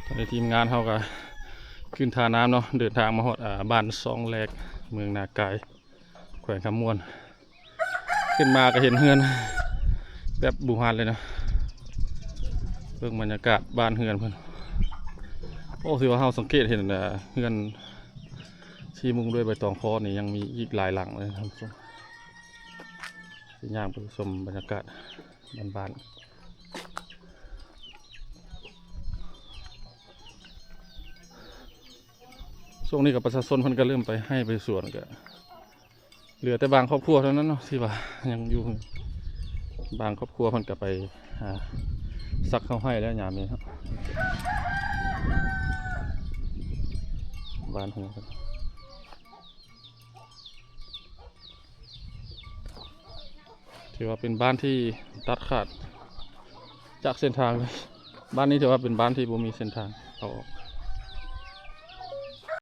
ຕອນນີ້ທີມງານເຮົາກໍຂຶ້ນທ່ານ້ຳເນາະ ເດີນທາງມາຮອດ ອ່າ ບ້ານຊ່ອງແລກ ເມືອງນາກາຍ ແຂວງຄຳມ່ວນ. ຂຶ້ນມາກໍເຫັນເຮືອນແບບບູຮານເລີຍນະ. ເບິ່ງບັນຍາກາດບ້ານເຮືອນເພິ່ນ. ໂອ້ ຖືວ່າເຮົາສັງເກດເຫັນ ເອີ ເຮືອນທີ່ມຸງດ້ວຍໃບຕອງຄໍນີ້ຍັງມີອີກຫຼາຍຫຼັງເລີຍທ່ານຜູ້ຊົມ. ຊິຍ່າງໄປຊົມບັນຍາກາດບ້ານໆ. ຊ່ວງນີ້ກໍປະຊາຊົນເພິ່ນກໍເລີ່ມໄປໄຮ່ໄປສວນ ກໍເຫຼືອແຕ່ບາງຄອບຄົວເທົ່ານັ້ນເນາະ ທີ່ວ່າຍັງຢູ່. ບາງຄອບຄົວເພິ່ນກໍໄປຫາສັກເຂົ້າໄຮ່ແລ້ວຍາມນີ້ເນາະ. ບ້ານເຮືອນ ຖືວ່າເປັນບ້ານທີ່ຕັດຂາດຈາກເສັ້ນທາງເລີຍ. ບ້ານນີ້ຖືວ່າເປັນບ້ານທີ່ບໍ່ມີເສັ້ນທາງເຂົ້າອອກ.